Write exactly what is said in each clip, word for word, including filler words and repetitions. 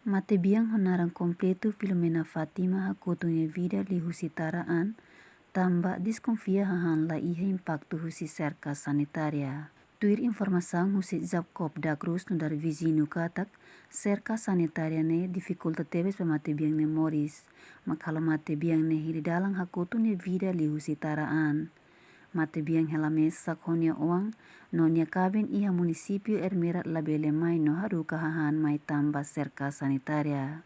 Matebian ho naran kompletu Filomena Fátima hakotu nia vida liuhusi tara an, tanba deskonfia hahán la iha impaktu husi serka sanitária. Tuir informasaun husi Jacob da Cruz nu'udar viziñu katak, serka sanitária ne'e difikulta tebes ba matebian nia moris, mak halo matebian ne'e hili dalan hakotu nia vida liuhusi tara an. Matebian hela mesak ho nia oan, no nia kaben iha munisípiu Ermera labele mai no haruka hahán mai tanba serka sanitária.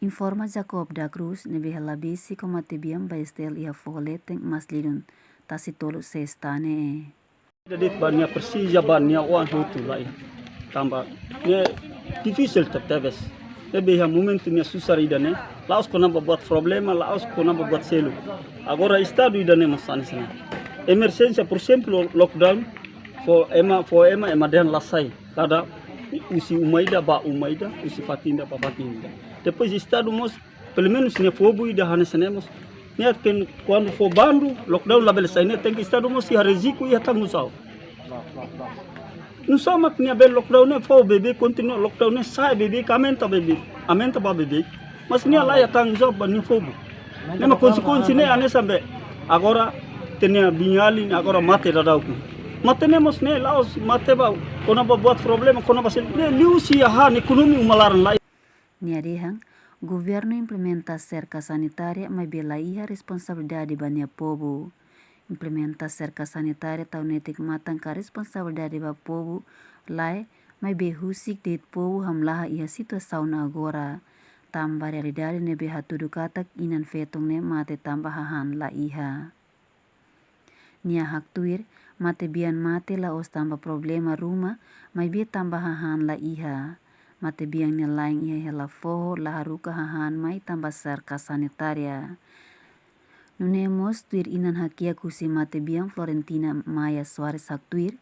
Informa Jacob da Cruz ne'ebé hela besik ho matebian ba STL iha foho leten Maslidun, Tasitolu, Sesta ne'e. Ida de'it ba nia presiza ba nia oan hotu lai. Tanba ne'e difisil tebetebes. Ne'ebé iha momentu nia susar ida-ne'e, la'ós kona-ba buat problema, la'ós kona-ba buat seluk. Agora estadu ida-ne'e mós hanesan ne'e. Emerjénsia, por ezemplu, lockdown, fó ema, fó ema, ema dehan la sai. Kada husi uma ida ba uma ida, husi fatin ida ba fatin ida. Depois estadu mós, pelumenus nia povu ida hanesan ne'e mós, nia tenke, kuandu fó bandu, lockdown labele sai, nia tenke estadu mós iha riziku, iha tanggung jawab. Nusá mak nia bele lockdown ne'e fó beibeik, kontinua lockdown ne'e, sai beibeik, aumenta beibeik, aumenta ba beibeik. Mas nia la iha tanggung jawab ba nia povu. Ne'e mak konsekuénsia ne'e hanesan be. Agora ita-nia biin-alin ne'e agora mate daudauk. Mate ne'e mós ne'e la'ós mate ba kona-ba buat problema, kona-ba sel-, ne'e liuhusi hahán, ekonomia uma laran lae. Nia dehan, governu implementa serka sanitária maibé la iha responsabilidade ba nia povu. Implementa serka sanitária tau netik matan ka responsabilidade ba povu lae, maibé husik de'it povu hamlaha iha situasaun agora. Tanba realidade ne'ebé hatudu katak inan feton ne'e mate tanba hahán la iha. Nia haktuir, matebian mate la'ós tanba problema ruma, maibé tanba hahán la iha. Matebian nia la'en iha hela foho la haruka hahán mai tanba serka sanitária. Nune'e mós tuir inan hakiak husi matebian Florentina Maia Soares haktuir,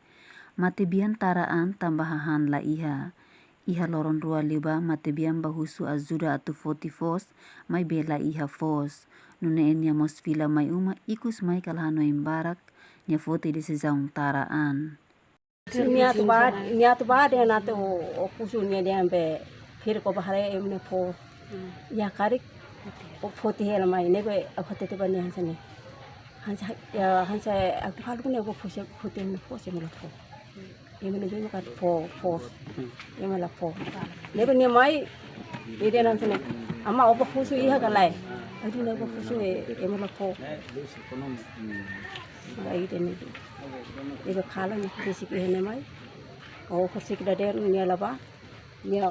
matebian tara an tanba hahán la iha. Iha loron rua liubá matebian bá husu ajuda atu foti foos, maibé la iha foos. Nune'e nia mós fila mai uma ikus mai kala hanoin barak, nia foti desizaun tara an. Nia atu bá, nia atu bá dehan atu o, o husu nia dehan be kiri ko bahare em ne fó. Ya karik o foti hela mai ne'ebé o hatete ba nia hanesan ne'e. Hanesan, ya hanesan atu halo ne'e o foti, foti em ne fó, se mula fó. Ema ne'ebé maka fó, foos. Ema la fó. Ne'ebé nia mai, nia dehan hanesan ne'e. Ama o bá husu iha ka lae. Atu ne'e o bá husu e, ema la fó. Maka ida-ne'e. Ida kala nia kisik iha ne'e mai. O kisik dadeer nia la bá. Nia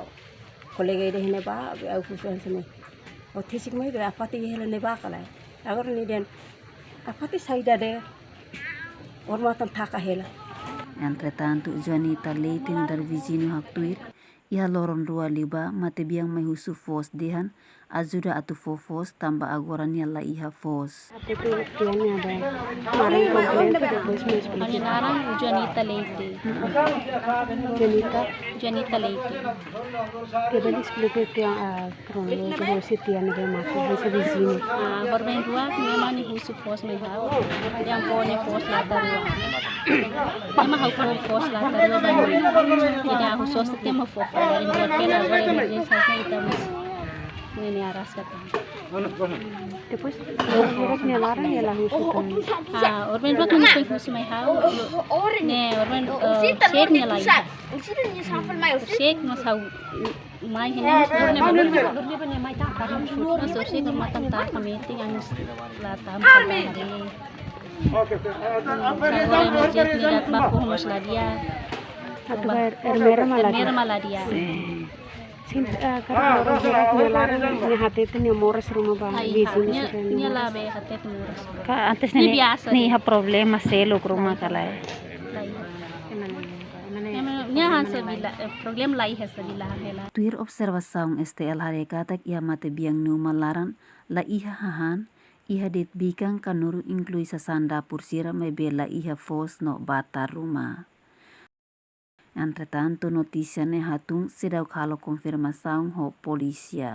kolega ida iha ne'ebá, be o husu hanesan ne'e. O kisik mai be afati iha hela ne'ebá ka lae. Agora nia dehan afati sai dadeer. Odamatan taka hela. Entretantu, Joanita Leite nu'udar viziñu haktuir, iha loron rua liubá, matebian mai husu foos dehan, ajuda atu fó foos tanba agora nia la iha foos. Atu tu tian nia ba. Marin kompletu, depois me explica. Ha'u-nia naran Joanita Leite. Joanita. Joanita Leite. Ke bele explica tian, ah, Pronto, husi tian ne'ebé mate, husi viziñu. Ah, horben rua, nia mai husu foos mai ha'u. Nia fó nia foos lata rua. Nia mai ha'u fó foos lata rua ba nia. Ida husu foos tian mai fó foos. Horben rua tian agora emerjénsia, ita mós ne'e nia araska tan. Depois, horben rua nia laran nia la husu tan. Ah, horben rua nia foin husu mai ha'u. Ne'e, horben, eh, sek nia la iha. Sek mós ha'u mai hene mós dor ne'e ba. Dor ne'e ba nia mai taka. Mas o sek matan taka metin yang la tam. Agora emerjénsia nia atu bá fó mós la di'ak. Atu bá Ermera mak la di'ak. Ermera mak la di'ak. Sin, eh, karik loron hirak nia laran, nia hatete nia moras ruma ba. Ai, viziñu nia, sira nia labele hatete moras. Ka antes ne'e, ne'e biasa nia iha problema seluk ruma ka lae. Lae. Ema, nia hanesan bila, eh, problema la iha hanesan bila hela. Tuir observasaun STL haree katak iha matebian nia uma laran la iha hahán, iha de'it bikan ka nuru, inklui sasán dapur sira maibé la iha foos no batar ruma. Entretantu, notísia ne'e hatún seidauk halo konfirmasaun ho polísia.